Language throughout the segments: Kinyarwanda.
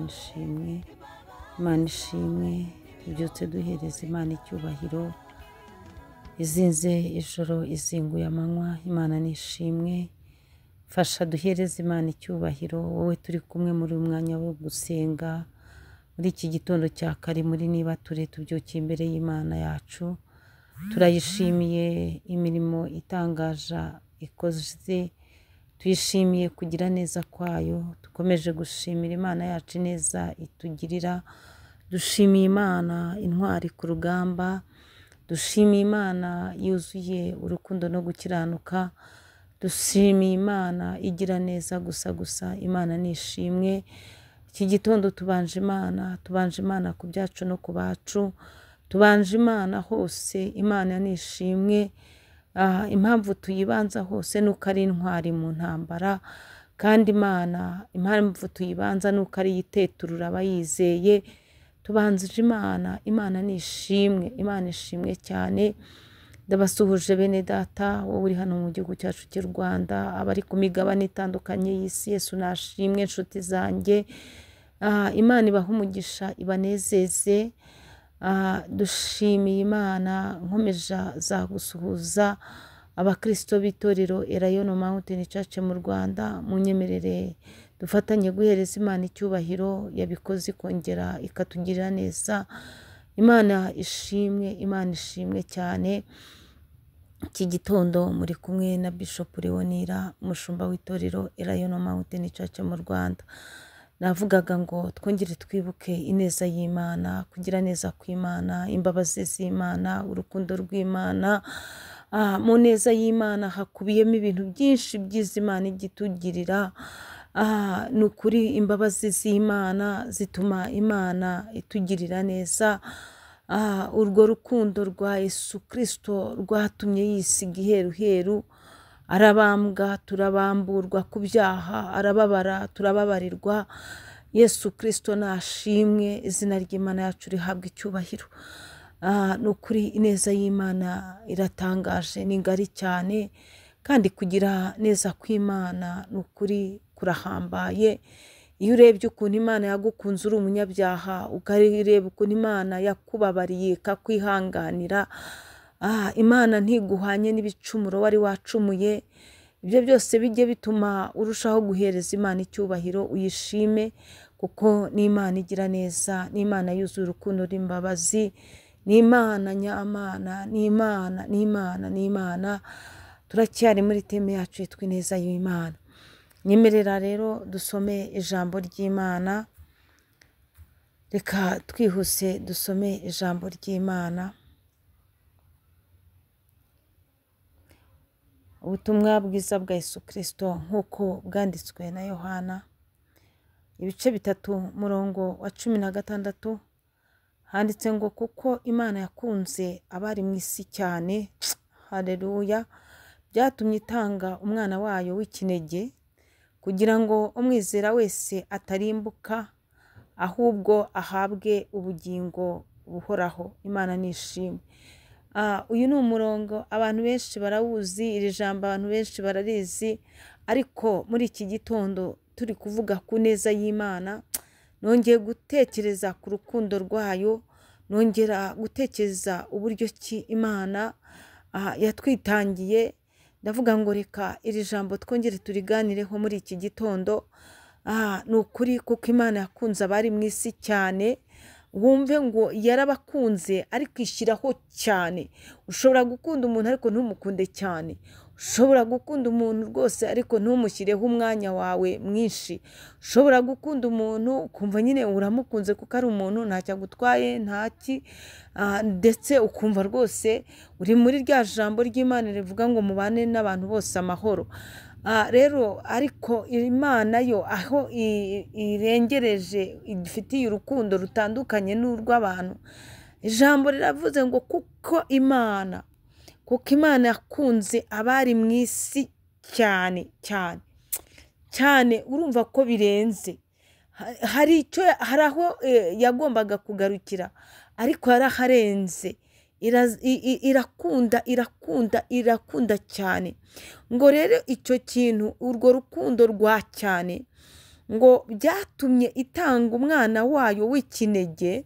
Imana ishimwe, Imana ishimwe, tubyutse duhereza Imana icyubahiro, izinze ijoro izinguye amanywa, Imana ni ishimwe, fasha duhereze Imana icyubahiro, wowe turi kumwe muri uyu mwanya wo gusenga, muri iki gitondo cya kare muri niba ture tubyukiye imbere y'Imana yacu, turayishimiye imirimo itangaje ikoze, tuyishimiye kugira neza kwayo, dukomeje gushimira Imana yacu neza itugirira, dushimiye Imana intwari ku rugamba, dushimiye Imana yuzuye urukundo no gukiranuka, dushimiye Imana igira neza gusa gusa, Imana ni ishimwe. Iki gitondo tubanje Imana, tubanje Imana ku byacu no ku bacu, tubanje Imana hose, Imana ni ishimwe. Impamvu tuyibanza hose nuko ari intwari mu ntambara, kandi Imana impamvu tuyibanza nuko ari iteturura abayizeye. Tubanzije Imana, Imana ni ishimwe, Imana ishimwe cyane. Ndabasuhuje bene data, wowe uri hano mu gihugu cyacu cy'u Rwanda, abari ku migabane itandukanye y'isi, Yesu nashimwe, inshuti zanjye. Imana ibahe umugisha, ibanezeze. Dushimiye Imana, nkomeje za gusuhuza abakristo b'itorero Elayono Mountain Church mu Rwanda, munyemerere dufatanye guhereza Imana icyubahiro, yabikoze ikongera ikatugirira neza. Imana ishimwe, Imana ishimwe cyane. Iki gitondo muri kumwe na Bishop Leonira, umushumba w'itorero Elayono Mountain Church mu Rwanda. Navugaga ngo twongere twibuke ineza y'Imana, kugira neza kw'Imana, imbabazi z'Imana, urukundo rw'Imana. Mu neza y'Imana hakubiyemo ibintu byinshi byiza Imana igitugirira. Ni ukuri imbabazi z'Imana zituma Imana itugirira neza. Urwo rukundo rwa Yesu Kristo rwatumye yisiga iheruheru, arabambwa turabamburwa ku byaha, arababara turababarirwa. Yesu Kristo nashimwe, izina ry'Imana yacu rihabwa icyubahiro. Ni ukuri ineza y'Imana iratangaje, ni ngari cyane, kandi kugira neza kw'Imana ni ukuri kurahambaye. Iyo urebye ukuntu Imana yagukunze uri umunyabyaha, ukareba ukuntu Imana yakubabariye ikakwihanganira, Imana ntiguhanye n'ibicumuro wari wacumuye, ibyo byose bijye bituma urushaho guhereza Imana icyubahiro, uyishime, kuko ni Imana igira neza, ni Imana yuzuye urukundo n'imbabazi, ni Imana nyamana, ni Imana, ni Imana, ni Imana. Turacyari muri teme yacu yitwa ineza y'Imana. Nyemerera rero dusome ijambo ry'Imana, reka twihuse dusome ijambo ry'Imana. Ubutumwa bwiza bwa Yesu Kristo nk'uko bwanditswe na Yohana, ibice 3 murongo wa 16, handitse ngo kuko Imana yakunze abari mu isi cyane, haleluya, byatumye itanga umwana wayo w'ikinege, kugira ngo umwizera wese atarimbuka, ahubwo ahabwe ubugingo buhoraho. Imana ni ishimwe. Uyu ni umurongo abantu benshi barawuzi, iri jambo abantu benshi bararizi, ariko muri iki gitondo turi kuvuga ku neza y'Imana, nongeye gutekereza ku rukundo rwayo, nongera gutekereza uburyo ki Imana yatwitangiye. Ndavuga ngo reka iri jambo twongere turiganireho muri iki gitondo. Ni ukuri kuko Imana yakunze abari mu isi cyane, wumve ngo yarabakunze ariko ishyiraho cyane. Ushobora gukunda umuntu ariko ntumukunde cyane, ushobora gukunda umuntu rwose ariko ntumushyireho umwanya wawe mwinshi, ushobora gukunda umuntu ukumva nyine uramukunze kuko ari umuntu ntacyo agutwaye ntaki, ndetse ukumva rwose uri muri rya jambo ry'Imana rivuga ngo mubane n'abantu bose amahoro. Rero ariko Imana yo aho irengereje ifitiye urukundo rutandukanye n'urw'abantu. Ijambo riravuze ngo kuko Imana yakunze abari mu isi cyane cyane cyane, urumva ko birenze. Hari icyo, hari aho yagombaga kugarukira ariko yaraharenze. Irakunda, irakunda, irakunda cyane. Ngo rero icyo kintu, urwo rukundo rwa cyane Ngo byatumye itanga umwana wayo w'ikinege.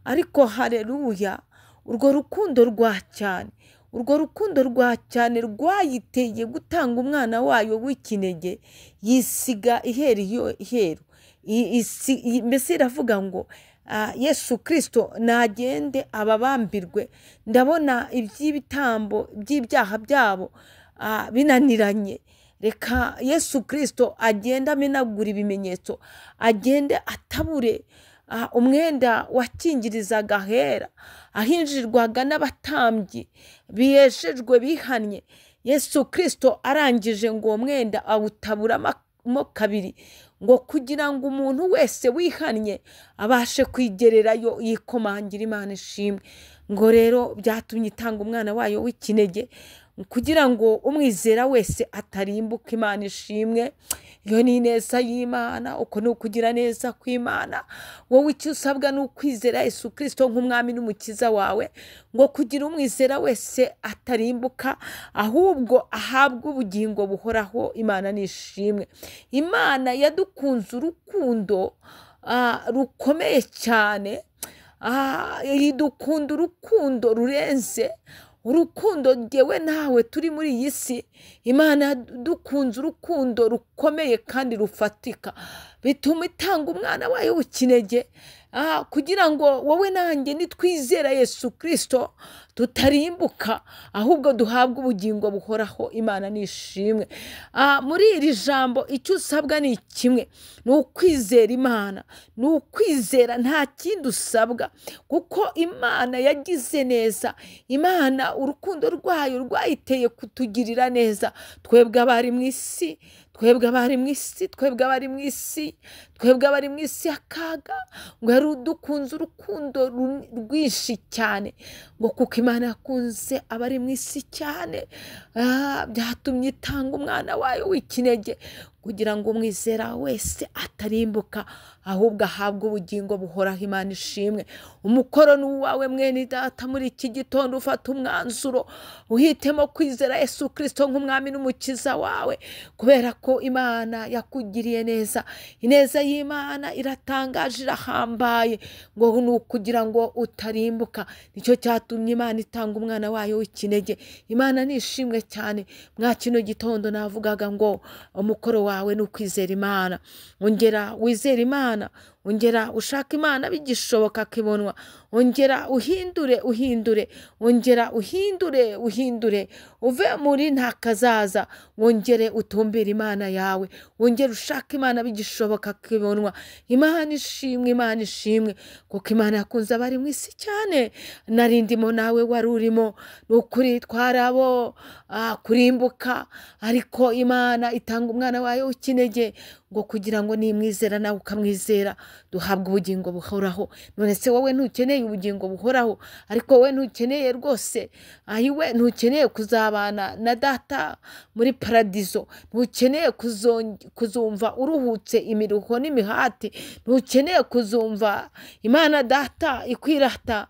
Ariko haleluya, urwo rukundo rwa cyane, urwo rukundo rwa cyane rwayiteye gutanga umwana wayo w'ikinege, yisiga iheru iheru. Mbese iravuga ngo Yesu Kristo nagende ababambirwe, ndabona iby'ibitambo by'ibyaha byabo binaniranye, reka Yesu Kristo agende amenagura ibimenyetso, agende atabure umwenda wakingirizaga ahera, ahinjirwaga n'abatambyi biyeshejwe bihannye. Yesu Kristo arangije ngo uwo mwenda awutaburamo kabiri, ngo kugira ngo umuntu wese wihannye abashe kwigererayo yikomangira. Imana ishimwe. Ngo rero byatumye itanga umwana wayo w'ikinege kugira ngo umwizera wese atarimbuka. Imana ishimwe. Iyo ni ineza y'Imana, uko ni ukugira neza kw'Imana. Wowe icyo usabwa ni ukwizera Yesu Kristo nk'umwami n'umukiza wawe, ngo kugira umwizera wese atarimbuka ahubwo ahabwe ubugingo buhoraho. Imana ni ishimwe. Imana yadukunze urukundo rukomeye cyane, idukunda urukundo rurenze urukundo ngewe nawe turi muri iyi si. Imana dukunze urukundo rukomeye kandi rufatika, bituma itanga umwana wayo w'ikinege kugira ngo wowe nanjye nitwizera Yesu Kristo tutarimbuka ahubwo duhabwe ubugingo buhoraho. Imana ni ishimwe. Muri iri jambo icyo usabwa ni kimwe, ni ukwizera Imana, ni ukwizera, nta kindi usabwa, kuko Imana yagize neza. Imana urukundo rwayo rwayiteye kutugirira neza, twebwe abari mu isi, twebwe abari mu isi, twebwe abari mu isi, twebwe abari mu isi y'akaga. Ngo yari udukunze urukundo rwinshi cyane, ngo kuko Imana yakunze abari mu isi cyane, byatumye itanga umwana wayo w'ikinege kugira ngo umwizera wese atarimbuka ahubwo ahabwe ubugingo buhoraho. Imana ishimwe. Umukoro ni uwawe mwene data, muri iki gitondo ufata umwanzuro uhitemo kwizera Yesu Kristo nk'umwami n'umukiza wawe, kubera ko Imana yakugiriye neza. Ineza y'Imana iratangaje, irahambaye, ngo ni ukugira ngo utarimbuka. Nicyo cyatumye Imana itanga umwana wayo w'ikinege. Imana ni ishimwe cyane. Mwa kino gitondo navugaga ngo umukoro wawe ni ukwizera Imana. Ongera wizere Imana, ongera ushaka Imana bigishoboka kibonwa, ongera uhindure uhindure, ongera uhindure uhindure, uve muri nta kazaza, wongere utumbire Imana yawe, wongere ushaka Imana bigishoboka kibonwa. Imana ishimwe, Imana ishimwe, kuko Imana yakunze abari mu isi cyane. Narindimo nawe wari urimo, ni ukuri twarabo kurimbuka, ariko Imana itanga umwana wayo w'ikinege ngo kugira ngo nimwizera nawe ukamwizera duhabwe ubugingo buhoraho. None se wowe ntukeneye ubugingo buhoraho? Ariko wowe ntukeneye rwose, ayiwe ntukeneye kuzabana na data muri paradizo, ntukeneye kuzumva uruhutse imiruho n'imihati, ntukeneye kuzumva Imana data ikwirata,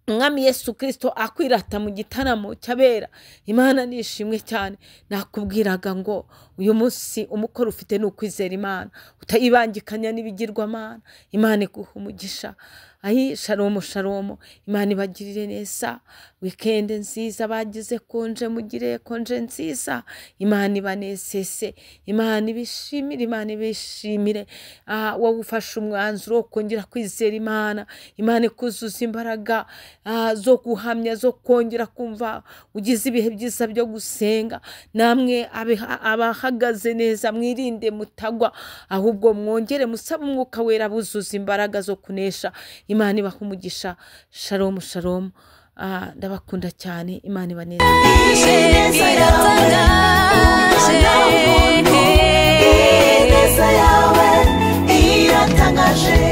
Umwami Yesu Kristo akwirata mu gitaramo cy'abera. Imana ni ishimwe cyane. Nakubwiraga ngo uyu munsi umukoro ufite ni ukwizera Imana, utayibangikanya n'ibigirwamana. Imana iguha umugisha. Ayi shalomo shalomo. Imana ibagirire neza. Wikende nziza, bagize konje mugire konje nziza. Imana ibanesese, Imana ibishimire, Imana ibishimire. Wowe ufashe umwanzuro wo kongera kwizera Imana, Imana ikuzuza imbaraga zo guhamya, zo kongera kumva ugize ibihe byiza byo gusenga. Namwe abahagaze neza mwirinde mutagwa, ahubwo mwongere musabe umwuka wera buzuza imbaraga zo kunesha. Imana ibaha umugisha. Shalom shalom. Ndabakunda cyane. Imana ibaneze. Ineza yawe iratangaje.